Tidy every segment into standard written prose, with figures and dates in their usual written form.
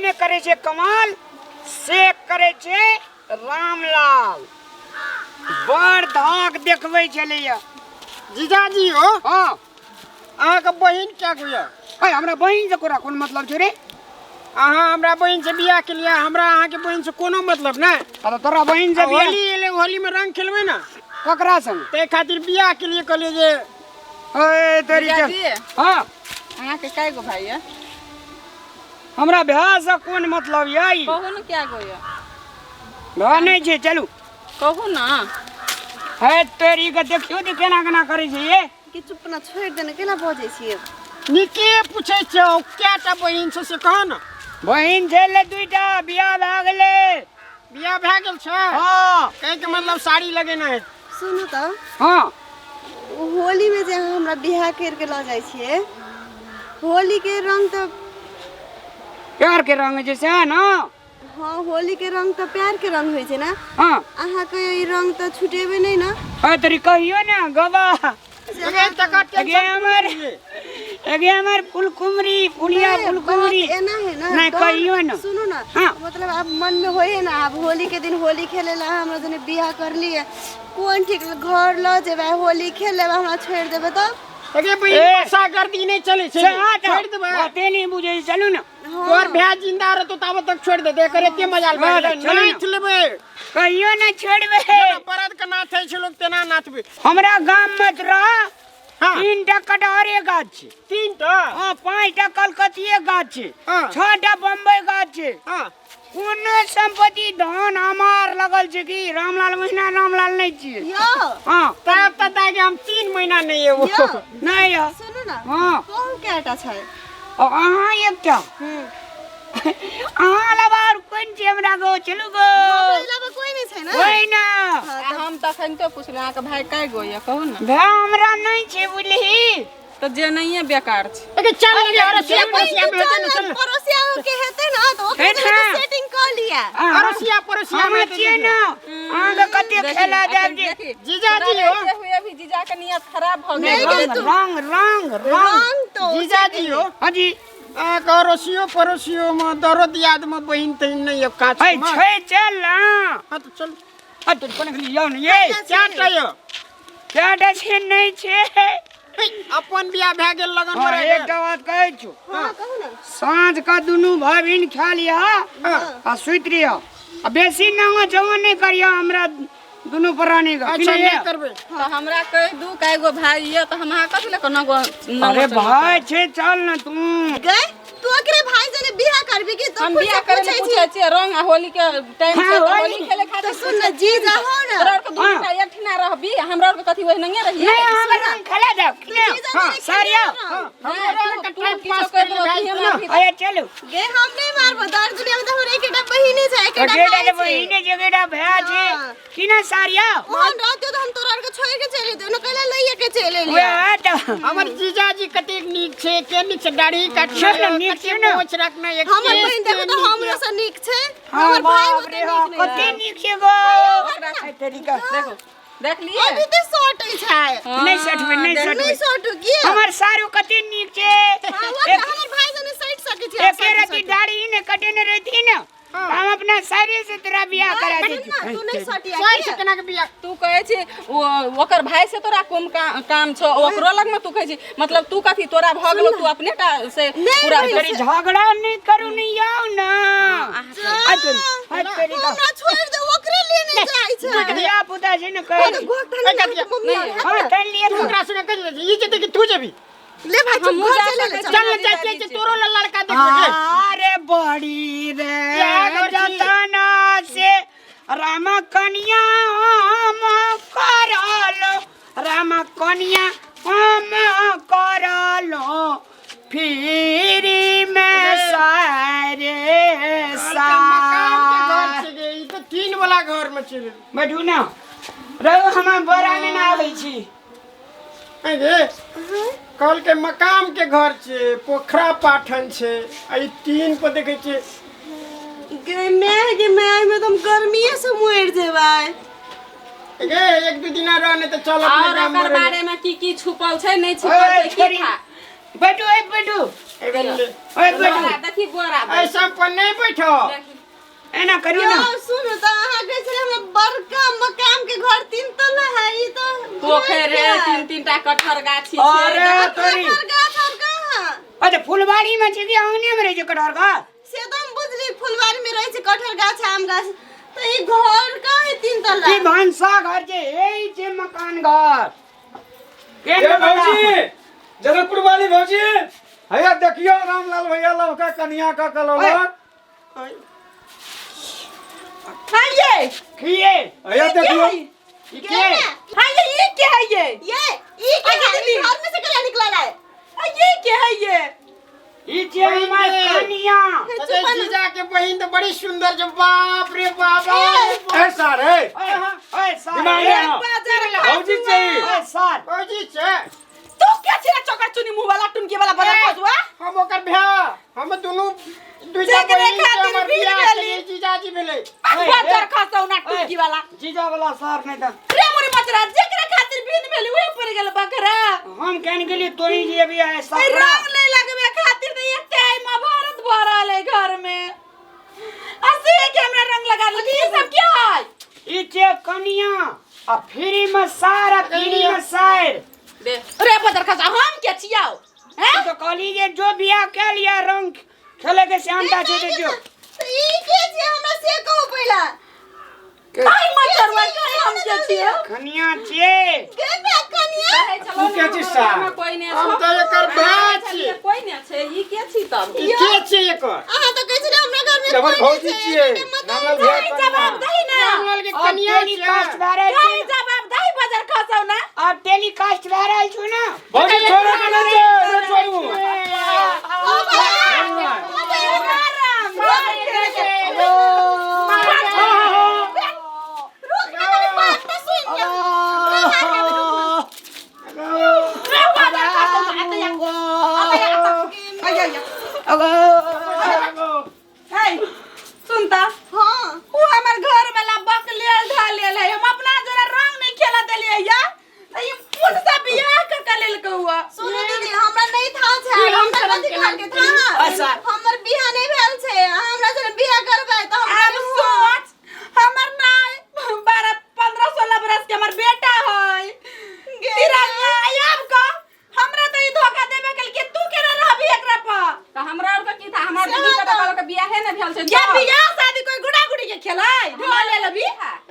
नहि करै छै कमाल से करै छै रामलाल बड़ धाक देखबै छलैया जीजाजी हो हँ अहाँके बहिन क्या गो यऽ अय हमरा बहिन से कोरा कोन मतलब छै रे अहाँ हमरा बहिन से बियाह के लिए हमरा अहाँके बहिन से कोनो मतलब नहि आ तऽ तोरा बहिन से बियाह होली एलै होली में रंग खेलबै ने ककरा संग ताहि खातिर बियाह के लिए कहलियै जे ए तोरी चल जीजाजी हँ अहाँके कए गो भाई यऽ हमरा भाय से कोन मतलब यऽ कहू ने कए गो यऽ भाय नहि छै चलू कहू ने है तोरी के देखियौ तऽ केना केना करै छै ये कि चुप ना छोड़ि देने केना बजै छियै नीके पूछै छौ कएटा बहिन छौ से कह ने बहिन छलै दुइटा बियाह भए गेलै बियाह भए गेल छै हँ कहैके मतलब साड़ी लगेना है सुनू तऽ हँ ओ होलीमे जे अहाँ हमरा बियाह करिके लऽ जाइ छियै होलीके रंग तऽ प्यार के रंग जे छै ने हँ होलीके रंग तऽ प्यारके रंग होइ छै ने हँ अहाँके ई रंग तऽ छुटेबै नहि ने हँ तोरी कहियो ने गबा अगे तकर अगे हमर अगे हमर फुलकुमरी फुलिया नहीं, फुलकुमरी बात एना है ना नहीं, डर- कहियो ना। सुनू ना हाँ। मतलब अब मन में होए ना अब होली के दिन होली खेले ला हमरा जने बियाह कर लिए कोन ठीक घर ल जेबै होली खेल लेबै हमरा छोड़ देबै तब अगे बहिन ए। गुस्सा गर्दी नहि चलै छै से हाँ तऽ छोड़ि देबै बाते नहीं बुझै छै, चलू ना तोहर भाय जिंदा रहतो ताबत तक छोड़ देते एकर एते मजाल भए हाँ, गेलै चलू ना। नाथ लेबै कहियो ना छोड़बै जेना बरद के नाथै छै लोक तेना नाथबै हमरा गाम में तऽ रह हाँ। तीनटा कटहरे गाछ छै तीन टा हाँ पाँचटा कलकतिये गाछ छै हाँ। छटा बम्बई गाछ छै हाँ कोनो संपत्ति धन हमार लगल छै कि रामलाल महीना रामलाल नहि छियै यौ हाँ तब तऽ दाइ हम 3 महीना नहि एबो यौ नहि यौ सुनू ना हाँ कहू कएटा छै आ अहाँ एकटा अहाँ अलावा आओर कोन छै हमरा गो चलू गो हमरा अलावा कोई नहि छै ने कोई ना आ हम तऽ अखन तो पुछलहुँ अहाँके भाय कए गो यऽ कहू ने भाय हमरा नहि छै बुझलिही तऽ जे नहिये बेकार छै अगे चल लगे अरसिया पड़ोसिया में हेतै ने चल पड़ोसिया के हेतै ना तऽ ओकरे हे जने ना। तऽ सेटिंग कऽ लिअ अरसिया पड़ोसिया हम में हेतै छियै ने अहाँके कते देखी, खेला अखन जायब जे देखी, जीजाजी तोरा हो। रहिते हुए भी जीजा के नियत खराब भऽ नहि गेल गेल रंग तू। रंग रंग रंग रंग तो जीजाजी हो हाँ जी अहाँके अड़ोसियो पड़ोसियो में दरो दियाद में बहिन तहिन नहि यऽ काज है छै चल ना हाँ तऽ चल आ तो कोन खाली जाउ ने ये चारि टा यऽ चारिटा छै नहि छै हे, अपन बियाह भए गेल लगन हाँ, में रहि गेल। एकटा बात कहै छु हाँ कहू ना साँझ का दुनू भाई बहिन खा लिअ आ सुति रहिय आ बेसी नंगो जवन नहि करियौ हमरा दुनू प्राणी का अच्छा नहि करबै तऽ हमरा कहि दू कए गो भाय यऽ तऽ हम अहाँ कथी लए कऽ नगो अरे भाई छै चल न तू गए तू ओकरे भाई जने बियाह करबी की तो हम बियाह करे ले पूछै छियै रंग आ होली के टाइम हाँ, छै तऽ होली। होली खेले खातिर तो सुन ना जीजा हो ना तोरा आरके दू हाँ। टा एक ठिना रहबी आ हमरा आरके कथी ओहि नहिये रहियै नहीं हमरा रंग खेला जाओ जीजा हाँ जने सारिया हमरा आरके तू टाइम किछो पास करि करै देबो लए कि भए हमरा जेतै ने। भी अरे चलू गे हम नहीं मारबो दर दुनिया में तो हमर एकेटा बहिने छै एकेटा एकेटा भाई जे छै बहिने छै एकेटा भैया छै हाँ। की ना सारिया ओहन रहतियो तो हम तोरा आरके छोड़ के चलि जइतियो न कैला लइए के चलि एलियै वएह तऽ हमर जीजाजी कतेक नीक छै के नीक छै दाढ़ी काटने छै ने, नीक छै ने। मोछ रखने एक हमर केश बहिन देखो के तो नीक हमरो से नीक छै हाँ, हमर भाई बाप ओते रे हाँ, नीक नहि कते नीक छै गो तरीका देखो देख लिए अभी तऽ सटै छै नहि सटबै नहि नहि सटबै सटू की हमर सारू कते नीक छै हाँ, ओ तऽ हमर भाई जने सटि सकै छै एके रति दाढ़ी ने कटेने रहती ने हम अपना सारे से तोरा बियाह करा देती तू नहीं सटिया सार से केना के बियाह तू कहै छी ओकर भाई से तोरा कोन काम छौ ओकरो लगमे तू कहै छी मतलब तू कथी तोरा भऽ गेलो तू अपने टा से नहीं, पूरा नहीं, तोरी झगड़ा नहीं करू नहीं आओ ना हट तोरी का हमरा छोड़ दे ओकरे लेने जाइ छै धिया पुता छै ने कहै तो गोख धनी ए, मम्मी नहीं, हाँ तन लिए तू ओकरा संगे कहि देलही, ई जेतै कि तू जेबी ले भाई चुप हमहूँ घर जा चले ले सकै चल चल ने जाइ छियै तोरो लए लड़का देखबै अरे बड़ी रे क्या करছি? जतना से राम कन्या हम करलो राम कन्या हम करलो फिर में सारे कहलकै मकान के घर सा छै गे, ई तऽ तीन वाला घर में छै बैठू ना रहू हम बड़ा में ना आबै छी आँय गे कहलकै मकाम के घर छै पोखरा पाठन छै आ ई तीन पर देखै छियै गे my गे my में तो हम गर्मीए से मर जेबै गे एक दू दिना रह नहि तऽ चल अपने और गाम ओकर में बारे में की की छुपल छै नहीं छुपल ओए छै की छोरी था बैठू ए बैठू एबे ले। ओए बैठू। बोरा देखी बोरा दे। ऐसा पर नहीं बैठो। देखी। एना करियो ना। यौ सुनू तऽ अहाँ कहै छलियै हमरा बड़का मकान के घर तीन तल्ला है, ई तऽ पोखरि है, तीन तीन टा कटहर गाछी छै। अरे तोरी। कटहर गाछ और कहाँ? अच्छा फुलबाड़ी में छै कि आंगने में रहै छै कटहर गाछ? से तऽ हम बुझली फुलबाड़ी में रहै छै कटहर गाछ आम गाछ, तऽ ई घर कहाँ है तीन तल्ला? ई भनसा घर छै, हे ई छै मकान घर। केहन ए बता? भौजी, जनकपुर वाली भौजी, हैया देखियो रामलाल भैया लवका कनिया का कलौलक। हाँ ये किए? हैया देखियो। ई के? हाँ ये, ई के है ये? ये ई के है? ई घर में से कला निकलल है। हाँ, ये के है ये? ई छै हमर कनिया। अच्छा जीजा के बहिन तो बड़ी सुंदर जो, बाप रे बाबा। ए सर, ए ओए ओए सर। दिमाग ए, है। बाजार भौजी चाहिए। ओए सर। भौजी छै। तू के छिरा चोकर चुनी मुंह वाला टुनके वाला बदर ए, फसुआ? हम ओकर भैया, हम दुनू दुईटा जेकरे बहिन छै, खातिर हमर बीत बियाह गेली। छलै, जीजाजी भेलै। बाजार खसौ ना टुनकी वाला। जीजा वाला सर नहीं था। रे मोरे मचरा जेकरा खातिर बिन भेल उहे पड़ गेल बकरा। हम कहने के लिए तो ही जे भी है ए, सर। रंग नहीं लगबे खातिर त एते आई महाभारत भऽ रहल है घर में। आ से के हमरा रंग लगा देलक, ई सब क्या है? ई छै कनिया आ फ्री में सार आ फ्री में सार। दे रे बदर खसा हम के छियाओ हैं? तो कहली जे जो बियाह के लिया रंग खेले के श्यामता छै ते जो। तऽ ई के छै हमरा से कहू पहिला। काहे मचरवा काहे हम के छियो? कनिया छियै। गे बे कनिया। तू के छी सार? कोई ने हम तऽ एकर भाय छियै। कोई ने छै, ई के छी तब? ई के छियै एकर? अहाँ तऽ कहै छलियै हमरा घर में हमर कोई भौजी नहि छै, छियै। एकर मतलब रामलाल भैया काहे जवाब दही ना? रामलाल के अब कनिया टेलीकास्ट छै। भए रहल काहे छै। जवाब दही बजर खसौ ना? अब टेलीकास्ट भए रहल छौ ना। भौजी छोड़ो के नहीं छै, रे छोड़ू। ओ भैया, ओ भैया, रुक ना कनी बात तऽ सुनि ले। सुन त हाँ उ हमर घर वाला बकलेल ढालेल है, हम अपना जरा रंग नहीं खेला देलियै या त ई पुन से बियाह क के लेलकै हुआ। सुनू दीदी, हमरा नहीं था छै, हमरा कथी घर के था? हमर बियाह नहीं भेल छै, अहाँ हमरा जरे बियाह करबै तऽ हम आब सोच, हमर नाय 12 15 16 बरस के हमर बेटा है तिरंगा। आब का हमरा त ई धोखा देबे कल के तू केना रहबी एकरा पर? त हमरा और के की था, हमर दीदी के त कहलक बियाहे ने भेल छै। या बियाह शादी कोई गुड़ा गुड़ी के खेलै ढोले लेबी?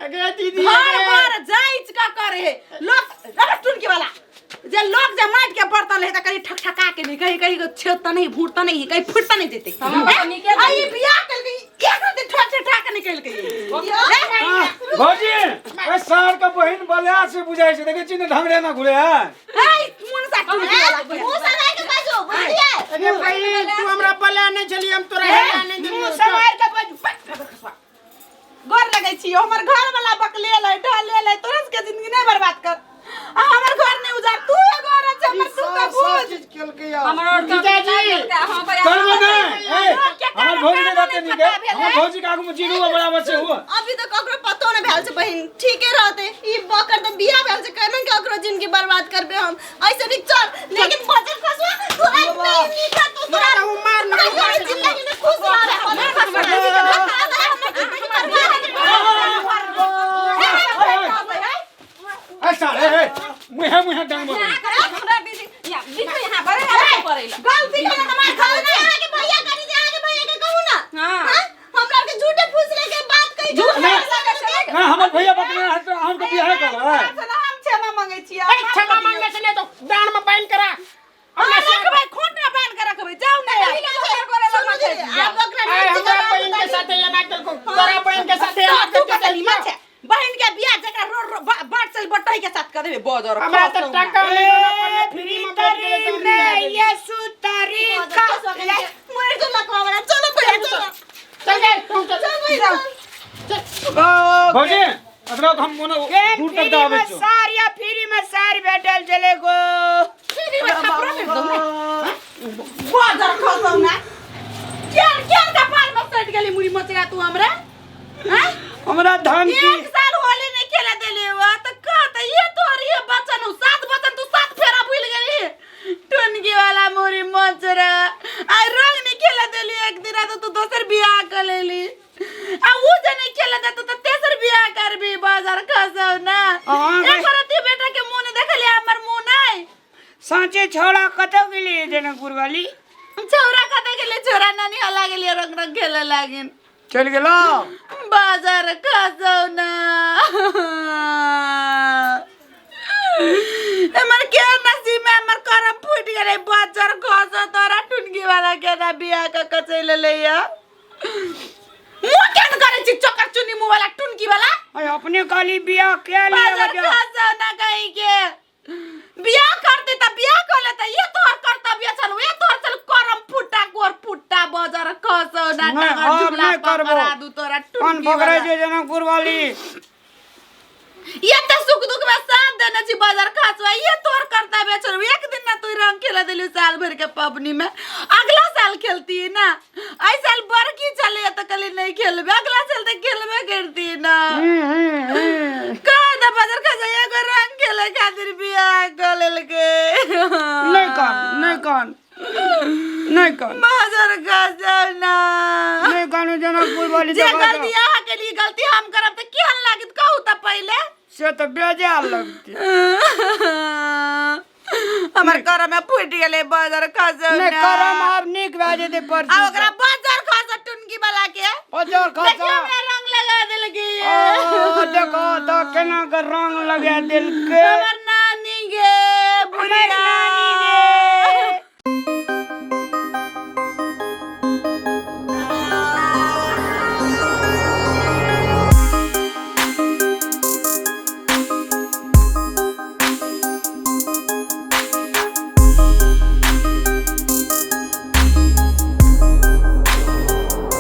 अगे दीदी, घर अगे। पर जाइच का करे है लोग रबर टुनके वाला जे लोग जे माटि के बर्तन है त कहीं ठकठका के नहीं, कहीं कहीं छेद त नहीं, भूर त नहीं, कहीं फुट त नहीं जेते। हमरा तो नीके आ ई बियाह कल के एक दिन ठक ठका के निकल के। भौजी, ए सार के बहिन बलिया से बुझाइ छै, देखै छी ने ढंगरे ना घुरे है। ए मुन सा टुनके वाला मुँह सराय के बाजू, बुझलियै? अगे बहिन, तू हमरा बला नहीं छली, हम तोरा हेला नहीं मुँह छलियौ। समारि के बाजू। गोर लगै छी, हमर घर वाला बकलेल है ढलेल है, तोरा सबके जिंदगी नहीं बर्बाद कर। आ हमर घर नहीं उजार, तू एगो औरत छै हमर, तू सब तऽ बुझ। चीज केलकै या। हमर और के जीजाजी। हां भैया करबो नहीं। ए के हमर भौजी के रहते नहीं के, पता भेलै? हमर भौजी के आगू में जीरू बराबर छै हुआ। अभी तऽ ककरो पतो नहि भेल छै बहिन, ठीके रहते। ई बकर तऽ बियाह भेल छै, केना ककरो जिंदगी बर्बाद करबे हम? ऐसे नहीं चल, लेकिन बजर फसवा तोरा नहीं नीक तू तोरा मार, मार, मार, तोरा जिंदगी में खुश रह रे, बजर फसवा हमर जिंदगी बर्बाद। ए सार, ए ए मुहे मुहे डंग बजै। हमरा दीदी या दीदी यहां बड़े आवे पड़ैला। गलती केला तऽ मार खाऊ भौजी, अहाँके भैया करी दे, अहाँके भैया के कहू ना। हां। हाँ? हमरा के झूठे फुसले के बात कहि झूठ ना। फुसले ना हमर भैया बकले रहत तऽ हमके बियाह करबै। हम क्षमा मांगै छियै। अरे क्षमा मांगने से नहीं तो डांड में बांध करा। हम रखबै, खूंट में बांध के रखबै, जाउ ने। सुनू दीदी, आब ओकरा आए नहीं हमरा जवाब बहिन के साथे एना केलको, तोरा बहिन के साथे एना तू केलको। कतऽ नीमन छै? बहिन के बियाह जकरा रो रो बाट चल बटही के साथ कर देबे बजर हमरा तऽ टका नहीं होना पड़ले, फ्री में बैठ गेलै तऽ हम में बियाह देली। यीशु तरीका। मरि जो लकवा वाला, चलो भैया चलो। चल गए तू चल। चल भैया चल। भौजी, एकरा हम मोने केन दूर तक फ्री दाबै में छौ। सार या फ्री में सार भेटल चले गो। बजर खसौ ना केन केन कपार में सटि गेली मुड़ी मचरा तू हमरा हैं? हमरा धमकी। एक साल होली नहीं खेला देले हुआ त कहत ये तोहर ये बचन हो, सात बचन तू सात फेरा भूल गेली टुनगी वाला मुड़ी मचरा। बियाह कर लेली आ ऊ जे नहीं खेले देतो त तेसर बियाह करबी बाजार खसौ ना। अहाँ एक रति बेटा के मुंह नहीं देखली, हमर मुंह नहीं। साँचे छौड़ा कतऽ गेलियै जनकपुर वाली? छौरा कतऽ गेलै? छौरा नानी हला गेलियै, रंग रंग खेले लागिन। चलि गेलौ। बाजार खसौ ना, हमर के नसीब में हमर करम फूटि गेलै। बाजार खसौ तोरा टुनगी वाला के ना बियाह कऽ के चलि एलैया। मुँह केहन करै छी चोकर चुन्नी मुँह वाला टुनकी वाला? अय, अपने कहली बियाह कए लिअ। बाजार खसौ ना, कहीं के बियाह करते त बियाह कर लेते। ये तोहर कर्तव्य छल, ये तोहर छल करम फुटा गोर फुटा। बाजार खसौ ना। नहि, टांगर आब झुला नहि करबो। पकड़ा दू तोरा कान टुनकी पकड़ै वाला। छै जनकपुर वाली। ये त सुख दुख में साथ देने छी बाजार खसवा, ये तोहर कर्तव्य छल। एक दिन ना तू रंग खेला देली साल भर के पबनी में। अगला साल खेलती ना, ऐ साल बरकी चले त कली नहीं खेलबे, अगला साल त खेलबे करती ना। हम्म, हम्म, हम्म। कह दे बाजार खसवा, एगो रंग खेले खातिर बियाह कर लेलके। नहि कान, नहि कान, नहि कान। बाजार खसौ ना। नहि कानू जनकपुर वाली। जे देखा गलती अहाँ के लिए, गलती हम करब त केहन लागत कहू त पहिले? से तऽ बेजा लगतै। हमर करम में फूटि गेलै बाजार खसौ नहि ना। करम आब नीक भए जेतै आ परसू। ओकरा बाजार खसौ टुनकी वाला के। बाजार देखियौ, खसौ। हमरा रंग लगा देलकै। ओ देखो तऽ केना के रंग लगा देलकै। हमरा